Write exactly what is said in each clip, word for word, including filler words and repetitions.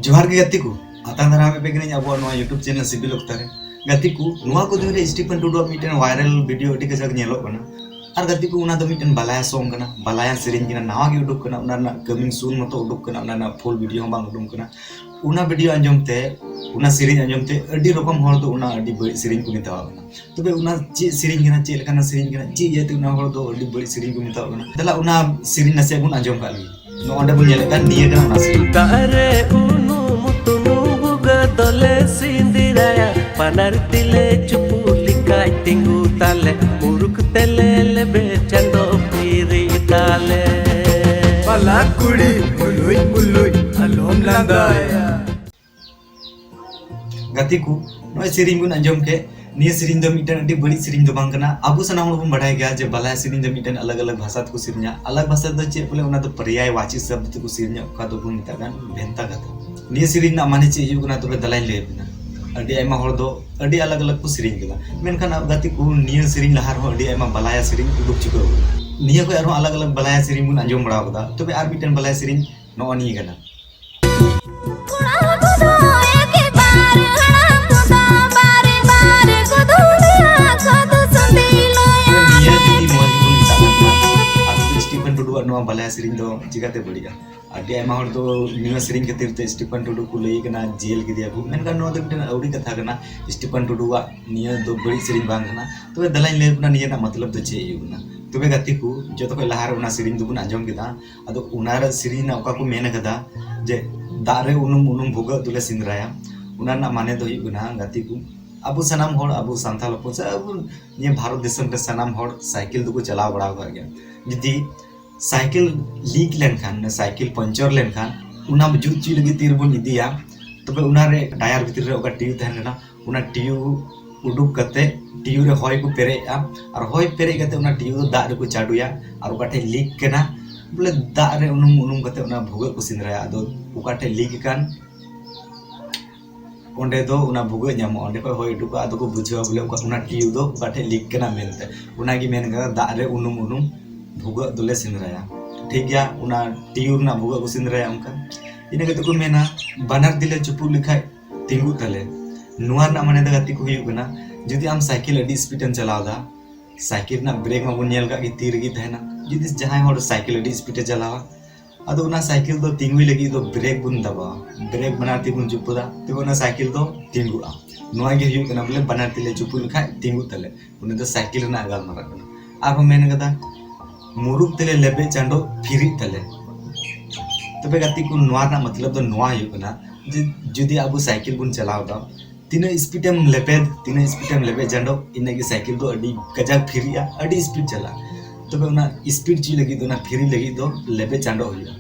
ᱡᱚᱦᱟᱨ ᱜᱮ ᱜᱟᱛᱮ ᱠᱚ, ᱟᱛᱟᱝ ᱫᱟᱨᱟᱢ ᱮᱫ ᱯᱮ ᱠᱟᱹᱱᱟᱹᱧ ᱟᱵᱚᱣᱟᱜ ᱱᱚᱣᱟ YouTube channel ᱥᱤᱵᱤᱞ ᱚᱠᱛᱟ ᱨᱮ᱾ ᱜᱟᱛᱮ ᱠᱚ, ᱱᱚᱣᱟ ᱠᱚ ᱫᱤᱱ ᱨᱮ ᱥᱴᱤᱯᱷᱟᱱ ᱴᱩᱰᱩᱣᱟᱜ ᱢᱤᱫᱴᱮᱱ viral video ᱟᱹᱰᱤ ᱠᱟᱡᱟᱠ ᱧᱮᱞᱚᱜ ᱠᱟᱱᱟ᱾ ᱟᱨ ᱜᱟᱛᱮ ᱠᱚ, ᱚᱱᱟ ᱫᱚ ᱢᱤᱫᱴᱮᱱ ᱵᱟᱞᱟᱭᱟ song ᱠᱟᱱᱟ, ᱵᱟᱞᱟᱭᱟ ᱥᱮᱨᱮᱧ ᱠᱟᱱᱟ, ᱱᱟᱣᱟ ᱜᱮ ᱩᱰᱩᱠ ᱠᱟᱱᱟ, ᱚᱱᱟ ᱨᱮᱱᱟᱜ coming soon ᱢᱚᱛᱚ ᱩᱰᱩᱠ ᱠᱟᱱᱟ, ᱚᱱᱟ ᱨᱮᱱᱟᱜ full video ᱦᱚᱸ ᱵᱟᱝ ᱩᱰᱩᱠ ᱠᱟᱱᱟ᱾ ᱚᱱᱟ video ᱟᱸᱡᱚᱢ ᱛᱮ, ᱚᱱᱟ ᱥᱮᱨᱮᱧ ᱟᱸᱡᱚᱢ ᱛᱮ ᱟᱹᱰᱤ ᱨᱚᱠᱚᱢ ᱦᱚᱲ ᱫᱚ ᱚᱱᱟ ᱟᱹᱰᱤ ᱵᱟᱹᱲᱤᱡ ᱥᱮᱨᱮᱧ ᱠᱚ ᱢᱮᱛᱟᱣᱟᱜ ᱠᱟᱱᱟ᱾ ᱛᱚᱵᱮ ᱚᱱᱟ ᱪᱮᱫ ᱥᱮᱨᱮᱧ ᱠᱟᱱᱟ, ᱪᱮᱫ ᱞᱮᱠᱟᱱᱟᱜ ᱥᱮᱨᱮᱧ ᱠᱟᱱᱟ, ᱪᱮᱫ ᱤᱭᱟᱹᱛᱮ ᱚᱱᱟ ᱦᱚᱲ ᱫᱚ ᱟᱹᱰᱤ ᱵᱟᱹᱲᱤᱡ ᱥᱮᱨᱮᱧ ᱠᱚ ᱢᱮᱛᱟᱣᱟᱜ ᱠᱟᱱᱟ? ᱫᱮᱞᱟ ᱚᱱᱟ ᱥᱮᱨᱮᱧ ᱱᱟᱥᱮᱭᱟᱜ ᱵᱚᱱ ᱟᱸᱡᱚᱢ ᱠᱟᱜ ᱞᱮᱜᱮ᱾ ᱱᱚᱜᱼᱚ ᱱᱚᱸᱰᱮ ᱵᱚᱱ ᱧᱮᱞᱮᱫ ᱠᱟᱱ ᱱᱤᱭᱟᱹ ᱠᱟᱱᱟ ᱚᱱᱟ ᱥᱮᱨᱮᱧ᱾ ᱫᱟᱜ ᱨᱮ ᱩᱱᱩᱢ ᱛᱩᱱᱩᱢ ᱵᱷᱩᱜᱟᱹ ᱫᱚᱞᱮ ᱥᱤᱸᱫᱤᱨᱟᱭᱟ, ᱵᱟᱱᱟᱨ ᱛᱤᱞᱮ ᱪᱩᱯᱩᱫ ᱞᱮᱠᱟᱭ ᱛᱤᱸᱜᱩ ᱛᱟᱞᱮ, ᱢᱩᱨᱩᱠ ᱛᱮᱞᱮ ᱞᱮᱵᱮᱫ ᱪᱟᱸᱫᱚ ᱯᱤᱨᱤ ᱛᱟᱞᱮ᱾ ᱵᱟᱞᱟ ᱠᱩᱲᱤ ᱵᱩᱞᱩᱡ ᱵᱩᱞᱩᱡ ᱟᱞᱚᱢ ᱞᱟᱸᱫᱟᱭᱟ᱾ ᱜᱟᱛᱮ ᱠᱚ, ᱱᱚᱜᱼᱚᱭ ᱥᱮᱨᱮᱧ ᱵᱚᱱ ᱟᱸᱡᱚᱢ ᱠᱮᱫ, ᱱᱤᱭᱟᱹ ᱥᱮᱨᱮᱧ ᱫᱚ ᱢᱤᱫᱴᱮᱱ ᱟᱹᱰᱤ ᱵᱟᱹᱲᱤᱡ ᱥᱮᱨᱮᱧ ᱫᱚ ᱵᱟᱝ ᱠᱟᱱᱟ᱾ ᱟᱵᱚ ᱥᱟᱱᱟᱢ ᱦᱚᱲ ᱵᱚᱱ ᱵᱟᱰᱟᱭ ᱜᱮᱭᱟ ᱡᱮ ᱵᱟᱞᱟᱭᱟ ᱥᱮᱨᱮᱧ ᱫᱚ ᱢᱤᱫᱴᱮᱱ ᱟᱞᱟᱜᱽ ᱟᱞᱟᱜᱽ ᱵᱷᱟᱥᱟ ᱛᱮᱠᱚ ᱥᱮᱨᱮᱧᱟ᱾ ᱟᱞᱟᱜᱽ ᱵᱷᱟᱥᱟ ᱫᱚ ᱪᱮᱫ ᱵᱚᱞᱮ, ᱚᱱᱟ ᱫᱚ ᱯᱚᱨᱭᱟᱭ ᱵᱟᱪᱤ ᱥᱚᱵᱫ ᱛᱮᱠᱚ ᱥᱮᱨᱮᱧᱟ, ᱚᱠᱟ ᱫᱚᱵᱚᱱ ᱢᱮᱛᱟᱜ ᱠᱟᱱ ᱵᱷᱮᱱᱛᱟ ᱠᱟᱛᱷᱟ᱾ ᱱᱤᱭᱟᱹ ᱥᱮᱨᱮᱧ ᱨᱮᱱᱟᱜ ᱢᱟᱱᱮ ᱪᱮᱫ ᱦᱩᱭᱩᱜ ᱠᱟᱱᱟ, ᱛᱚᱵᱮ ᱫᱮᱞᱟᱧ ᱞᱟᱹᱭ ᱟᱵᱤᱱᱟ᱾ ᱟᱹᱰᱤ ᱟᱭᱢᱟ ᱦᱚᱲ ᱫᱚ ᱟᱹᱰᱤ ᱟᱞᱟᱜᱽ ᱟᱞᱟᱜᱽ ᱠᱚ ᱥᱮᱨᱮᱧ ᱠᱮᱫᱟ, ᱢᱮᱱᱠᱷᱟᱱ ᱟᱵᱚ ᱜᱟᱛᱮ ᱠᱚ, ᱱᱤᱭᱟᱹ ᱥᱮᱨᱮᱧ ᱞᱟᱦᱟ ᱨᱮᱦᱚᱸ ᱟᱹᱰᱤ ᱟᱭᱢᱟ ᱵᱟᱞᱟᱭᱟ ᱥᱮᱨᱮᱧ ᱩᱰᱩᱠ ᱪᱩᱠᱟᱹᱣ ᱠᱟᱱᱟ᱾ ᱱᱤᱭᱟᱹ ᱠᱷᱚᱱ ᱟᱨᱦᱚᱸ ᱟᱞᱟᱜᱽ ᱟᱞᱟᱜᱽ ᱵᱟᱞᱟᱭᱟ ᱥᱮᱨᱮᱧ ᱵᱚᱱ ᱟᱸᱡᱚᱢ ᱵᱟᱲᱟ ᱟᱠᱟᱫᱟ᱾ ᱛᱚᱵᱮ ᱟᱨ ᱢᱤᱫᱴᱮᱱ ᱵᱟᱞᱟᱭᱟ ᱥᱮᱨᱮᱧ ᱱᱚᱜᱼᱚ ᱱᱤᱭᱟᱹ ᱠᱟᱱᱟ᱾ ᱠᱚᱲᱟ ᱠᱚᱫᱚ ᱮᱠᱮᱵᱟᱨ ᱦᱟᱲᱟᱢ ᱠᱚᱫᱚ ᱵᱟᱨ ᱵᱟᱨ ᱠᱚᱫᱚ ᱞᱟᱹᱭᱟ ᱠᱚᱫᱚ ᱥᱟᱹᱱᱫᱤ ᱞᱟᱹᱭᱟ᱾ ᱱᱤᱭᱟᱹ ᱡᱩᱫᱤ ᱢᱚᱡᱽ ᱵᱚᱱ ᱢᱮᱛᱟᱜ ᱠᱟᱱ ᱠᱷᱟᱱ, ᱟᱨ ᱡᱩᱫᱤ ᱥᱴᱤᱯᱷᱟᱱ ᱴᱩᱰᱩᱣᱟᱜ ᱱᱚᱣᱟ ᱵᱟᱞᱟᱭᱟ ᱥᱮᱨᱮᱧ ᱫᱚ ᱪᱤᱠᱟᱹᱛᱮ ᱵᱟᱹᱲᱤᱡᱼᱟ? ᱟᱹᱰᱤ ᱟᱭᱢᱟ ᱦᱚᱲ ᱫᱚ ᱱᱤᱭᱟᱹ ᱥᱮᱨᱮᱧ ᱠᱷᱟᱹᱛᱤᱨ ᱛᱮ ᱥᱴᱤᱯᱷᱟᱱ ᱴᱩᱰᱩ ᱠᱚ ᱞᱟᱹᱭ ᱠᱟᱱᱟ, ᱡᱮᱞ ᱠᱮᱫᱮᱭᱟ ᱠᱚ᱾ ᱢᱮᱱᱠᱷᱟᱱ ᱱᱚᱣᱟ ᱫᱚ ᱢᱤᱫᱴᱮᱱ ᱟᱹᱣᱲᱤ ᱠᱟᱛᱷᱟ ᱠᱟᱱᱟ᱾ ᱥᱴᱤᱯᱷᱟᱱ ᱴᱩᱰᱩᱣᱟᱜ ᱱᱤᱭᱟᱹ ᱫᱚ ᱵᱟᱹᱲᱤᱡ ᱥᱮᱨᱮᱧ ᱵᱟᱝ ᱠᱟᱱᱟ᱾ ᱛᱚᱵᱮ ᱫᱮᱞᱟᱧ ᱞᱟᱹᱭ ᱟᱵᱚᱱᱟ ᱱᱤᱭᱟᱹ ᱨᱮᱱᱟᱜ ᱢᱚᱛᱞᱚᱵ ᱫᱚ ᱪᱮᱫ ᱦᱩᱭᱩᱜ ᱠᱟᱱᱟ᱾ ᱛᱚᱵᱮ ᱜᱟᱛᱮ ᱠᱚ, ᱡᱚᱛᱚ ᱠᱷᱚᱱ ᱞᱟᱦᱟ ᱨᱮ ᱚᱱᱟ ᱥᱮᱨᱮᱧ ᱫᱚᱵᱚᱱ ᱟᱸᱡᱚᱢ ᱠᱮᱫᱟ᱾ ᱟᱫᱚ ᱚᱱᱟ ᱨᱮ ᱥᱮᱨᱮᱧ ᱨᱮᱱᱟᱜ ᱚᱠᱟ ᱠᱚ ᱢᱮᱱ ᱠᱟᱫᱟ ᱡᱮ ᱫᱟᱜ ᱨᱮ ᱩᱱᱩᱢ ᱩᱱᱩᱢ ᱵᱷᱩᱜᱟᱹᱜ ᱫᱚᱞᱮ ᱥᱮᱸᱫᱽᱨᱟᱭᱟ, ᱚᱱᱟ ᱨᱮᱱᱟᱜ ᱢᱟᱱᱮ ᱫᱚ ᱦᱩᱭᱩᱜ ᱠᱟᱱᱟ ᱜᱟᱛᱮ ᱠᱚ, ᱟᱵᱚ ᱥᱟᱱᱟᱢ ᱦᱚᱲ, ᱟᱵᱚ ᱥᱟᱱᱛᱟᱲ ᱦᱚᱯᱚᱱ ᱥᱮ ᱟᱵᱚ ᱱᱤᱭᱟᱹ ᱵᱷᱟᱨᱚᱛ ᱫᱤᱥᱚᱢ ᱨᱮ ᱥᱟᱱᱟᱢ ᱦᱚᱲ ᱥᱟᱭᱠᱮᱞ ᱫᱚᱠᱚ ᱪᱟᱞᱟᱣ ᱵᱟᱲᱟ ᱟᱠᱟᱫ ᱜᱮᱭᱟ᱾ ᱡᱩᱫᱤ ᱥᱟᱭᱠᱮᱞ ᱞᱤᱠ ᱞᱮᱱᱠᱷᱟᱱ, ᱥᱟᱭᱠᱮᱞ ᱯᱚᱧᱪᱚᱨ ᱞᱮᱱᱠᱷᱟᱱ, ᱚᱱᱟ ᱡᱩᱛ ᱦᱚᱪᱚᱭ ᱞᱟᱹᱜᱤᱫ ᱛᱤ ᱨᱮᱵᱚᱱ ᱤᱫᱤᱭᱟ, ᱛᱚᱵᱮ ᱚᱱᱟᱨᱮ ᱴᱟᱭᱟᱨ ᱵᱷᱤᱛᱨᱤ ᱨᱮ ᱚᱠᱟ ᱴᱤᱭᱩ ᱛᱟᱦᱮᱱ ᱠᱟᱱᱟ, ᱚᱱᱟ ᱴᱤᱭᱩ ᱩᱰᱩᱠ ᱠᱟᱛᱮ ᱴᱤᱭᱩ ᱨᱮ ᱦᱚᱭ ᱠᱚ ᱯᱮᱨᱮᱡᱼᱟ, ᱟᱨ ᱦᱚᱭ ᱯᱮᱨᱮᱡ ᱠᱟᱛᱮ ᱚᱱᱟ ᱴᱤᱭᱩ ᱫᱚ ᱫᱟᱜ ᱨᱮᱠᱚ ᱪᱟᱰᱚᱭᱟ, ᱟᱨ ᱚᱠᱟ ᱴᱷᱮᱡ ᱞᱤᱠ ᱠᱟᱱᱟ, ᱵᱚᱞᱮ ᱫᱟᱜ ᱨᱮ ᱩᱱᱩᱢ ᱩᱱᱩᱢ ᱠᱟᱛᱮ ᱚᱱᱟ ᱵᱷᱩᱜᱟᱹᱜ ᱠᱚ ᱥᱮᱸᱫᱽᱨᱟᱭᱟ᱾ ᱟᱫᱚ ᱚᱠᱟ ᱴᱷᱮᱡ ᱞᱤᱠ ᱟᱠᱟᱱ, ᱚᱸᱰᱮ ᱫᱚ ᱚᱱᱟ ᱵᱷᱩᱜᱟᱹᱜ ᱧᱟᱢᱚᱜᱼᱟ, ᱚᱸᱰᱮ ᱠᱷᱚᱡ ᱦᱚᱭ ᱩᱰᱩᱠᱚᱜᱼᱟ, ᱟᱫᱚ ᱠᱚ ᱵᱩᱡᱷᱟᱹᱣᱟ ᱵᱚᱞᱮ ᱚᱠᱟ, ᱚᱱᱟ ᱴᱤᱭᱩ ᱫᱚ ᱚᱠᱟ ᱴᱷᱮᱡ ᱞᱤᱠ ᱠᱟᱱᱟ ᱢᱮᱱᱛᱮ᱾ ᱚᱱᱟᱜᱮ ᱢᱮᱱ ᱠᱟᱫᱟ, ᱫᱟᱜ ᱨᱮ ᱩᱱᱩᱢ ᱩᱱᱩᱢ ᱵᱷᱩᱜᱟᱹᱜ ᱫᱚᱞᱮ ᱥᱮᱸᱫᱽᱨᱟᱭᱟ᱾ ᱴᱷᱤᱠ ᱜᱮᱭᱟ, ᱚᱱᱟ ᱴᱤᱭᱩ ᱨᱮᱱᱟᱜ ᱵᱷᱩᱜᱟᱹᱜ ᱠᱚ ᱥᱮᱸᱫᱽᱨᱟᱭᱟ ᱚᱱᱠᱟ᱾ ᱤᱱᱟᱹ ᱠᱟᱛᱮ ᱠᱚ ᱢᱮᱱᱟ, ᱵᱟᱱᱟᱨ ᱛᱤᱞᱮ ᱪᱩᱯᱩᱫ ᱞᱮᱠᱷᱟᱡ ᱛᱤᱸᱜᱩᱜ ᱛᱟᱞᱮ᱾ ᱱᱚᱣᱟ ᱨᱮᱱᱟᱜ ᱢᱟᱱᱮ ᱫᱚ ᱜᱟᱛᱮ ᱠᱚ ᱦᱩᱭᱩᱜ ᱠᱟᱱᱟ, ᱡᱩᱫᱤ ᱟᱢ ᱥᱟᱭᱠᱮᱞ ᱟᱹᱰᱤ ᱥᱯᱤᱰ ᱮᱢ ᱪᱟᱞᱟᱣ ᱮᱫᱟ, ᱥᱟᱭᱠᱮᱞ ᱨᱮᱱᱟᱜ ᱵᱨᱮᱠ ᱢᱟᱵᱚᱱ ᱧᱮᱞ ᱠᱟᱜ ᱜᱮ, ᱛᱤ ᱨᱮᱜᱮ ᱛᱟᱦᱮᱱᱟ᱾ ᱡᱩᱫᱤ ᱡᱟᱦᱟᱸᱭ ᱦᱚᱲ ᱥᱟᱭᱠᱮᱞ ᱟᱹᱰᱤ ᱥᱯᱤᱰ ᱮ ᱪᱟᱞᱟᱣᱟ, ᱟᱫᱚ ᱚᱱᱟ ᱥᱟᱭᱠᱮᱞ ᱫᱚ ᱛᱤᱸᱜᱩᱭ ᱞᱟᱹᱜᱤᱫ ᱫᱚ ᱵᱨᱮᱠ ᱵᱚᱱ ᱫᱟᱵᱟᱣᱟ, ᱵᱨᱮᱠ ᱵᱟᱱᱟᱨ ᱛᱤ ᱵᱚᱱ ᱪᱩᱯᱩᱫᱟ, ᱛᱚᱵᱮ ᱚᱱᱟ ᱥᱟᱭᱠᱮᱞ ᱫᱚ ᱛᱤᱸᱜᱩᱜᱼᱟ᱾ ᱱᱚᱣᱟ ᱜᱮ ᱦᱩᱭᱩᱜ ᱠᱟᱱᱟ ᱵᱚᱞᱮ ᱵᱟᱱᱟᱨ ᱛᱤ ᱞᱮ ᱪᱩᱯᱩᱫ ᱞᱮᱠᱷᱟᱡ ᱛᱤᱸᱜᱩᱜ ᱛᱟᱞᱮ, ᱚᱱᱟ ᱫᱚ ᱥᱟᱭᱠᱮᱞ ᱨᱮᱱᱟᱜ ᱜᱟᱞᱢᱟᱨᱟᱜ ᱠᱟᱱᱟ᱾ ᱟᱨᱦᱚᱸ ᱢᱮᱱ ᱠᱟᱫᱟ, ᱢᱩᱨᱩᱠ ᱛᱮᱞᱮ ᱞᱮᱵᱮᱫ ᱪᱟᱸᱰᱚᱜ ᱯᱷᱤᱨᱤᱜ ᱛᱟᱞᱮ᱾ ᱛᱚᱵᱮ ᱜᱟᱛᱮ ᱠᱚ, ᱱᱚᱣᱟ ᱨᱮᱱᱟᱜ ᱢᱚᱛᱞᱚᱵ ᱫᱚ ᱱᱚᱣᱟ ᱦᱩᱭᱩᱜ ᱠᱟᱱᱟ ᱡᱮ ᱡᱩᱫᱤ ᱟᱵᱚ ᱥᱟᱭᱠᱮᱞ ᱵᱚᱱ ᱪᱟᱞᱟᱣ ᱮᱫᱟ, ᱛᱤᱱᱟᱹᱜ ᱥᱯᱤᱰ ᱮᱢ ᱞᱮᱵᱮᱫ, ᱛᱤᱱᱟᱹᱜ ᱥᱯᱤᱰ ᱮᱢ ᱞᱮᱵᱮᱫ ᱪᱟᱸᱰᱚᱜ, ᱤᱱᱟᱹᱜ ᱜᱮ ᱥᱟᱭᱠᱮᱞ ᱫᱚ ᱟᱹᱰᱤ ᱠᱟᱡᱟᱠ ᱯᱷᱤᱨᱤᱜᱼᱟ, ᱟᱹᱰᱤ ᱥᱯᱤᱰ ᱪᱟᱞᱟᱜᱼᱟ᱾ ᱛᱚᱵᱮ ᱚᱱᱟ ᱥᱯᱤᱰ ᱪᱮᱫ ᱞᱟᱹᱜᱤᱫ ᱫᱚ, ᱚᱱᱟ ᱯᱷᱤᱨᱤ ᱞᱟᱹᱜᱤᱫ ᱫᱚ ᱞᱮᱵᱮᱫ ᱪᱟᱸᱰᱚᱜ ᱦᱩᱭᱩᱜᱼᱟ᱾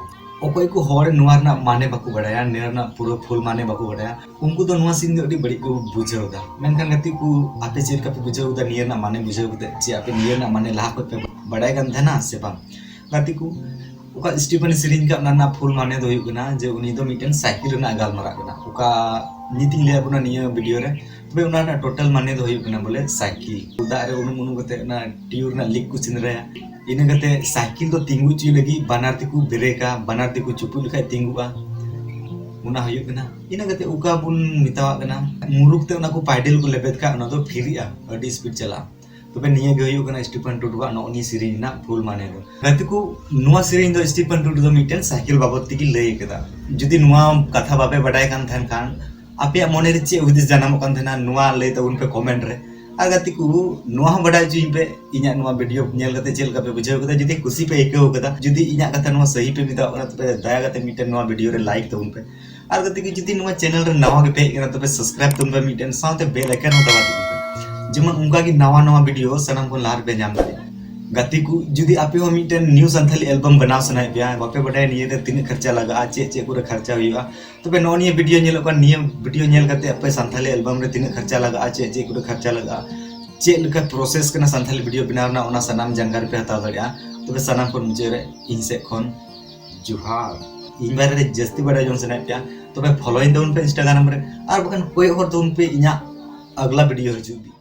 ᱚᱠᱚᱭ ᱠᱚ ᱦᱚᱲ ᱱᱚᱣᱟ ᱨᱮᱱᱟᱜ ᱢᱟᱱᱮ ᱵᱟᱠᱚ ᱵᱟᱲᱟᱭᱟ, ᱱᱤᱭᱟᱹ ᱨᱮᱱᱟᱜ ᱯᱩᱨᱟᱹ ᱯᱷᱩᱞ ᱢᱟᱱᱮ ᱵᱟᱠᱚ ᱵᱟᱲᱟᱭᱟ, ᱩᱱᱠᱩ ᱫᱚ ᱱᱚᱣᱟ ᱥᱤᱱ ᱫᱚ ᱟᱹᱰᱤ ᱵᱟᱹᱲᱤᱡ ᱠᱚ ᱵᱩᱡᱷᱟᱹᱣ ᱮᱫᱟ᱾ ᱢᱮᱱᱠᱷᱟᱱ ᱜᱟᱛᱮ ᱠᱚ, ᱟᱯᱮ ᱪᱮᱫ ᱞᱮᱠᱟ ᱯᱮ ᱵᱩᱡᱷᱟᱹᱣ ᱮᱫᱟ ᱱᱤᱭᱟᱹ ᱨᱮᱱᱟᱜ ᱢᱟᱱᱮ ᱵᱩᱡᱷᱟᱹᱣ ᱠᱟᱛᱮ? ᱪᱮ ᱟᱯᱮ ᱱᱤᱭᱟᱹ ᱨᱮᱱᱟᱜ ᱢᱟᱱᱮ ᱞᱟᱦᱟ ᱠᱷᱚᱱ ᱯᱮ ᱵᱟᱲᱟᱭ ᱠᱟᱱ ᱛᱟᱦᱮᱱᱟ ᱥᱮ ᱵᱟᱝ? ᱜᱟᱛᱮ ᱠᱚ, ᱚᱠᱟ ᱥᱴᱤᱯᱷᱟᱱ ᱥᱮᱨᱮᱧ ᱠᱟᱜ, ᱚᱱᱟ ᱨᱮᱱᱟᱜ ᱯᱷᱩᱞ ᱢᱟᱱᱮ ᱫᱚ ᱦᱩᱭᱩᱜ ᱠᱟᱱᱟ ᱡᱮ ᱩᱱᱤ ᱫᱚ ᱢᱤᱫᱴᱮᱱ ᱥᱟᱭᱠᱮᱞ ᱨᱮᱱᱟᱜ ᱜᱟᱞᱢᱟᱨᱟᱜ ᱠᱟᱱᱟ, ᱚᱠᱟ ᱱᱤᱛᱤᱧ ᱞᱟᱹᱭ ᱟᱵᱚᱱᱟ ᱱᱤᱭᱟᱹ ᱵᱷᱤᱰᱤᱭᱳ ᱨᱮ᱾ ᱛᱚᱵᱮ ᱚᱱᱟ ᱨᱮᱱᱟᱜ ᱴᱳᱴᱟᱞ ᱢᱟᱱᱮ ᱫᱚ ᱦᱩᱭᱩᱜ ᱠᱟᱱᱟ ᱵᱚᱞᱮ ᱥᱟᱭᱠᱮᱞ᱾ ᱫᱟᱜ ᱨᱮ ᱩᱱᱩᱢ ᱩᱱᱩᱢ ᱠᱟᱛᱮ ᱚᱱᱟ ᱴᱤᱭᱩ ᱨᱮᱱᱟᱜ ᱞᱤᱠ ᱠᱚ ᱥᱮᱸᱫᱽᱨᱟᱭᱟ, ᱤᱱᱟᱹ ᱠᱟᱛᱮ ᱥᱟᱭᱠᱮᱞ ᱫᱚ ᱛᱤᱸᱜᱩ ᱦᱚᱪᱚᱭ ᱞᱟᱹᱜᱤᱫ ᱵᱟᱱᱟᱨ ᱛᱮᱠᱚ ᱵᱨᱮᱠᱟ, ᱵᱟᱱᱟᱨ ᱛᱮᱠᱚ ᱪᱩᱯᱩᱫ ᱞᱮᱠᱷᱟᱡ ᱛᱤᱸᱜᱩᱜᱼᱟ, ᱚᱱᱟ ᱦᱩᱭᱩᱜ ᱠᱟᱱᱟ᱾ ᱤᱱᱟᱹ ᱠᱟᱛᱮ ᱚᱠᱟ ᱵᱚᱱ ᱢᱮᱛᱟᱣᱟᱜ ᱠᱟᱱᱟ, ᱢᱩᱨᱩᱠ ᱛᱮ ᱚᱱᱟ ᱠᱚ ᱯᱟᱭᱰᱮᱞ ᱠᱚ ᱞᱮᱵᱮᱫ ᱠᱷᱟᱡ ᱚᱱᱟ ᱫᱚ ᱯᱷᱤᱨᱤᱜᱼᱟ, ᱟᱹᱰᱤ ᱥᱯᱤᱰ ᱪᱟᱞᱟᱜᱼᱟ᱾ ᱛᱚᱵᱮ ᱱᱤᱭᱟᱹ ᱜᱮ ᱦᱩᱭᱩᱜ ᱠᱟᱱᱟ ᱥᱴᱤᱯᱷᱟᱱ ᱴᱩᱰᱩᱣᱟᱜ ᱱᱚᱜᱼᱚ ᱱᱤᱭᱟᱹ ᱥᱮᱨᱮᱧ ᱨᱮᱱᱟᱜ ᱯᱷᱩᱞ ᱢᱟᱱᱮ ᱫᱚ᱾ ᱜᱟᱛᱮ ᱠᱚ, ᱱᱚᱣᱟ ᱥᱮᱨᱮᱧ ᱫᱚ ᱥᱴᱤᱯᱷᱟᱱ ᱴᱩᱰᱩ ᱫᱚ ᱢᱤᱫᱴᱮᱱ ᱥᱟᱭᱠᱮᱞ ᱵᱟᱵᱚᱫ ᱛᱮᱜᱮ ᱞᱟᱹᱭ ᱠᱟᱫᱟ᱾ ᱡᱩᱫᱤ ᱱᱚᱣᱟ ᱠᱟᱛᱷᱟ ᱵᱟᱯᱮ ᱵᱟᱰᱟᱭ ᱠᱟᱱ ᱛᱟᱦᱮᱱ ᱠᱷᱟᱱ, ᱟᱯᱮᱭᱟᱜ ᱢᱚᱱᱮ ᱨᱮ ᱪᱮᱫ ᱦᱩᱫᱤᱥ ᱡᱟᱱᱟᱢᱚᱜ ᱠᱟᱱ ᱛᱟᱦᱮᱱᱟ, ᱱᱚᱣᱟ ᱞᱟᱹᱭ ᱛᱟᱵᱚᱱ ᱯᱮ ᱠᱚᱢᱮᱱᱴ ᱨᱮ᱾ ᱟᱨ ᱜᱟᱛᱮ ᱠᱚ, ᱱᱚᱣᱟ ᱦᱚᱸ ᱵᱟᱰᱟᱭ ᱦᱚᱪᱚᱧ ᱯᱮ, ᱤᱧᱟᱹᱜ ᱱᱚᱣᱟ ᱵᱷᱤᱰᱤᱭᱳ ᱧᱮᱞ ᱠᱟᱛᱮ ᱪᱮᱫ ᱞᱮᱠᱟ ᱯᱮ ᱵᱩᱡᱷᱟᱹᱣ ᱠᱮᱫᱟ᱾ ᱡᱩᱫᱤ ᱠᱩᱥᱤ ᱯᱮ ᱟᱹᱭᱠᱟᱹᱣ ᱠᱟᱫᱟ, ᱡᱩᱫᱤ ᱤᱧᱟᱹᱜ ᱠᱟᱛᱷᱟ ᱱᱚᱣᱟ ᱥᱟᱹᱦᱤ ᱯᱮ ᱢᱮᱛᱟᱣᱟᱜ ᱠᱟᱱᱟ, ᱛᱚᱵᱮ ᱫᱟᱭᱟ ᱠᱟᱛᱮ ᱢᱤᱫᱴᱮᱱ ᱱᱚᱣᱟ ᱵᱷᱤᱰᱤᱭᱳ ᱨᱮ ᱞᱟᱭᱤᱠ ᱛᱟᱵᱚᱱ ᱯᱮ᱾ ᱟᱨ ᱜᱟᱛᱮ ᱠᱚ, ᱡᱩᱫᱤ ᱱᱚᱣᱟ ᱪᱮᱱᱮᱞ ᱨᱮ ᱱᱟᱣᱟ ᱜᱮᱯᱮ ᱦᱮᱡ ᱠᱟᱱᱟ, ᱛᱚᱵᱮ ᱥᱟᱵᱥᱠᱨᱟᱭᱤᱵ ᱛᱟᱵᱚᱱ ᱯᱮ ᱢᱤᱫᱴᱮᱱ, ᱥᱟᱶᱛᱮ ᱵᱮᱞ ᱟᱭᱠᱚᱱ ᱦᱚᱸ ᱫᱟᱵᱟᱣ ᱛᱟᱵᱚᱱ ᱯᱮ, ᱡᱮᱢᱚᱱ ᱚᱱᱠᱟ ᱜᱮ ᱱᱟᱣᱟ ᱱᱟᱣᱟ ᱵᱷᱤᱰᱤᱭᱳ ᱥᱟᱱᱟᱢ ᱠᱷᱚᱱ ᱞᱟᱦᱟ ᱨᱮᱯᱮ ᱧᱟᱢ ᱫᱟᱲᱮᱭᱟᱜᱼᱟ᱾ ᱜᱟᱛᱮ ᱠᱚ, ᱡᱩᱫᱤ ᱟᱯᱮ ᱦᱚᱸ ᱢᱤᱫᱴᱮᱱ ᱱᱤᱭᱩ ᱥᱟᱱᱛᱷᱟᱞᱤ ᱮᱞᱵᱟᱢ ᱵᱮᱱᱟᱣ ᱥᱟᱱᱟᱭᱮᱫ ᱯᱮᱭᱟ, ᱵᱟᱯᱮ ᱵᱟᱰᱟᱭᱟ ᱱᱤᱭᱟᱹ ᱨᱮ ᱛᱤᱱᱟᱹᱜ ᱠᱷᱚᱨᱪᱟ ᱞᱟᱜᱟᱜᱼᱟ, ᱪᱮᱫ ᱪᱮᱫ ᱠᱚᱨᱮ ᱠᱷᱚᱨᱪᱟ ᱦᱩᱭᱩᱜᱼᱟ, ᱛᱚᱵᱮ ᱱᱚᱜᱼᱚ ᱱᱤᱭᱟᱹ ᱵᱷᱤᱰᱤᱭᱳ ᱧᱮᱞᱚᱜ ᱠᱟᱱ, ᱱᱤᱭᱟᱹ ᱵᱷᱤᱰᱤᱭᱳ ᱧᱮᱞ ᱠᱟᱛᱮ ᱟᱯᱮ ᱥᱟᱱᱛᱷᱟᱞᱤ ᱮᱞᱵᱟᱢ ᱨᱮ ᱛᱤᱱᱟᱹᱜ ᱠᱷᱚᱨᱪᱟ ᱞᱟᱜᱟᱜᱼᱟ, ᱪᱮᱫ ᱪᱮᱫ ᱠᱚᱨᱮ ᱠᱷᱚᱨᱪᱟ ᱞᱟᱜᱟᱜᱼᱟ, ᱪᱮᱫ ᱞᱮᱠᱟ ᱯᱨᱚᱥᱮᱥ ᱠᱟᱱᱟ ᱥᱟᱱᱛᱷᱟᱞᱤ ᱵᱷᱤᱰᱤᱭᱳ ᱵᱮᱱᱟᱣ ᱨᱮᱱᱟᱜ, ᱚᱱᱟ ᱥᱟᱱᱟᱢ ᱡᱟᱱᱠᱟᱨᱤ ᱯᱮ ᱦᱟᱛᱟᱣ ᱫᱟᱲᱮᱭᱟᱜᱼᱟ᱾ ᱛᱚᱵᱮ ᱥᱟᱱᱟᱢ ᱠᱷᱚᱱ ᱢᱩᱪᱟᱹᱫ ᱨᱮ ᱤᱧ ᱥᱮᱫ ᱠᱷᱚᱱ ᱡᱚᱦᱟᱨ᱾ ᱤᱧ ᱵᱟᱨᱮ ᱨᱮ ᱡᱟᱹᱥᱛᱤ ᱵᱟᱰᱟᱭ ᱡᱚᱝ ᱥᱟᱱᱟᱭᱮᱫ ᱯᱮᱭᱟ, ᱛᱚᱵᱮ ᱯᱷᱚᱞᱳᱭᱤᱧ ᱛᱟᱵᱚᱱ ᱯᱮ ᱤᱱᱥᱴᱟᱜᱨᱟᱢ ᱨᱮ, ᱟᱨ ᱵᱟᱠᱷᱟᱱ ᱠᱚᱭᱚᱜ ᱦᱚᱨ ᱛᱟᱵᱚᱱ ᱯᱮ ᱤᱧᱟᱹᱜ ᱟᱜᱽᱞᱟ ᱵᱷᱤᱰᱤᱭᱳ ᱦᱤᱡᱩᱜ ᱫᱤᱱ᱾